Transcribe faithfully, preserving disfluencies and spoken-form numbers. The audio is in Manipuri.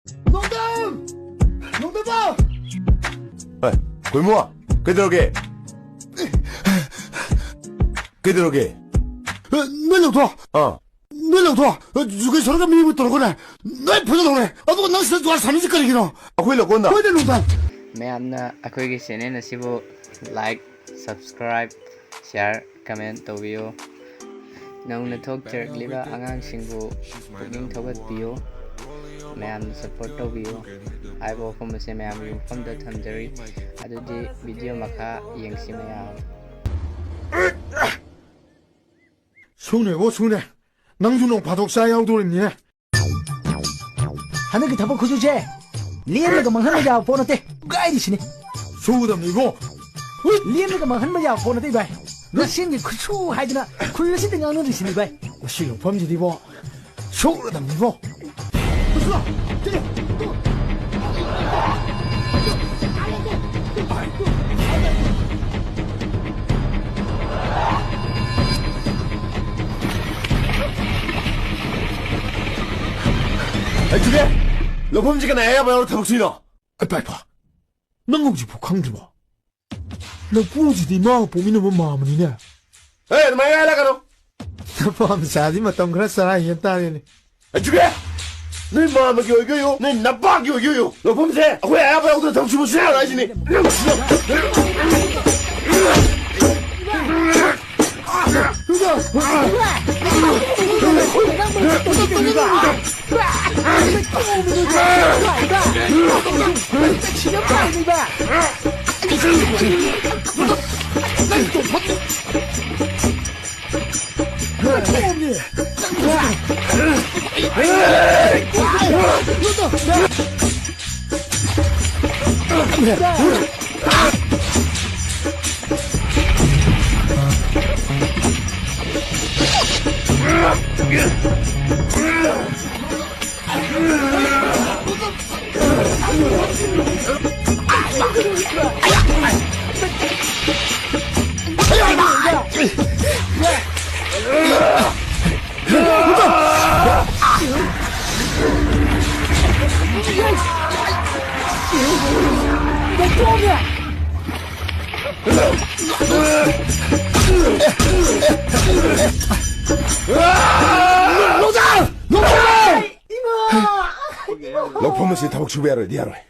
ꯅꯣꯡꯗꯝ! ꯅꯣꯡꯗꯝꯕ! ꯍꯣꯏ, ꯈꯣꯏꯃꯨ, ꯀꯩꯗꯧꯔꯒꯦ? ꯀꯩꯗꯧꯔꯒꯦ? ꯑ, ꯅꯣꯏ ꯂꯧꯊꯣꯛ! ꯑꯥ꯫ ꯅꯣꯏ ꯂꯧꯊꯣꯛ! ꯑ, ꯖꯨꯒꯦꯁꯣꯔꯒ ꯃꯤ ꯑꯃ ꯇꯧꯔꯒꯅꯦ, ꯅꯣꯏ ꯐꯨꯗ ꯂꯧꯔꯦ! ꯑꯗꯨꯒ ꯅꯪ ꯁꯤꯗ ꯖꯨꯋꯥꯔ ꯁꯥꯟꯅꯔꯤꯁꯤ ꯀꯔꯤꯒꯤꯅꯣ? ꯑꯩꯈꯣꯏ ꯂꯧꯀꯣꯟꯗ? ꯍꯣꯏꯅꯦ, ꯅꯣꯡꯗꯝ! ꯃꯌꯥꯝꯅ ꯑꯩꯈꯣꯏꯒꯤ ꯆꯦꯅꯦꯜ ꯑꯁꯤꯕꯨ ꯂꯥꯏꯛ, ꯁꯕꯁꯀ꯭ꯔꯥꯏꯕ, ꯁꯤꯌꯥꯔ, ꯀꯃꯦꯟ ꯇꯧꯕꯤꯌꯨ꯫ ꯅꯧꯅ ꯊꯣꯛꯆꯔꯛꯂꯤꯕ ꯑꯉꯥꯡꯁꯤꯡꯕꯨ ꯄꯨꯛꯅꯤꯡ ꯊꯧꯒꯠꯄꯤꯌꯨ꯫ ꯃꯌꯥꯝꯅ ꯁꯞꯄꯣꯔꯠ ꯇꯧꯕꯤꯌꯨ ꯍꯥꯏꯕ ꯋꯥꯐꯝ ꯑꯁꯦ ꯃꯌꯥꯝꯒꯤ ꯃꯐꯝꯗ ꯊꯝꯖꯔꯤ꯫ ꯑꯗꯨꯗꯤ ꯚꯤꯗꯤꯑꯣ ꯃꯈꯥ ꯌꯦꯡꯁꯤ ꯃꯌꯥꯝ꯫ ꯁꯨꯅꯦꯕꯣ, ꯁꯨꯅꯦ꯫ ꯅꯪꯁꯨ ꯅꯣꯡ ꯐꯥꯗꯣꯛ ꯆꯥ ꯌꯥꯎꯗꯣꯔꯤꯕꯅꯤꯅꯦ꯫ ꯍꯟꯗꯛꯀꯤ ꯊꯕꯛ ꯈꯨꯠꯁꯨꯁꯦ ꯂꯦꯝꯅꯒ ꯃꯥꯡꯍꯟꯕ ꯌꯥꯕ ꯄꯣꯠ ꯅꯠꯇꯦ꯫ ꯀꯥꯏꯔꯤꯁꯤꯅꯤ꯫ ꯁꯨꯒꯗꯕꯅꯤꯕꯣ꯫ ꯂꯦꯝꯅꯒ ꯃꯥꯡꯍꯟꯕ ꯌꯥꯕ ꯄꯣꯠ ꯅꯠꯇꯦ, ꯚꯥꯏ꯫ ꯉꯁꯤꯒꯤ ꯈꯨꯠꯁꯨ ꯍꯥꯏꯗꯅ ꯈꯨꯜ ꯑꯁꯤꯗ ꯉꯥꯡꯅꯔꯤꯁꯤꯅꯤ, ꯚꯥꯏ꯫ ꯃꯁꯤ ꯂꯧꯐꯝꯁꯤꯗꯤꯕꯣ꯫ ꯁꯨꯒꯗꯕꯅꯤꯕꯣ꯫ ꯑꯩ ꯖꯨꯒꯦ! ꯂꯧꯐꯝꯁꯤ ꯀꯅꯥ ꯑꯌꯥꯕ ꯌꯥꯎꯔ ꯊꯕꯛ ꯁꯨꯏꯅꯣ? ꯑꯩ ꯄꯥꯏꯄ, ꯅꯪ ꯍꯧꯖꯤꯛꯐꯥꯎ ꯈꯪꯗ꯭ꯔꯤꯕꯣ? ꯅꯄꯨꯁꯤꯗꯤ ꯏꯃꯥꯒ ꯄꯣꯛꯃꯤꯟꯅꯕ ꯃꯥꯝꯃꯅꯤꯅꯦ꯫ ꯑꯦ, ꯑꯗꯨꯃꯥꯏꯅ ꯍꯥꯏꯔꯛꯀꯅꯨ꯫ ꯅꯄꯥ ꯃꯆꯥꯗꯤ ꯃꯇꯝ ꯈꯔ ꯆꯔꯥ ꯍꯦꯟ ꯇꯥꯔꯦꯅꯦ꯫ ꯑꯩ ꯖꯨꯒꯦ! ꯅꯣꯏ ꯃꯥꯝꯃꯒꯤ ꯑꯣꯏꯒꯦ ꯑꯣꯏꯌꯨ, ꯅꯣꯏ ꯅꯄꯥꯒꯤ ꯑꯣꯏꯒꯦ ꯑꯣꯏꯌꯨ, ꯂꯧꯐꯝꯁꯦ ꯑꯩꯈꯣꯏ ꯑꯌꯥꯕ ꯌꯥꯎꯗꯅ ꯊꯕꯛ ꯁꯨꯕ ꯁꯨꯡꯌꯥ ꯌꯥꯔꯣꯏ ꯍꯥꯏꯁꯤꯅꯤ꯫ ꯂꯧꯐꯝ ꯑꯁꯤ ꯊꯕꯛ ꯁꯨꯕ ꯌꯥꯔꯣꯏꯗꯤ ꯌꯥꯔꯣꯏ꯫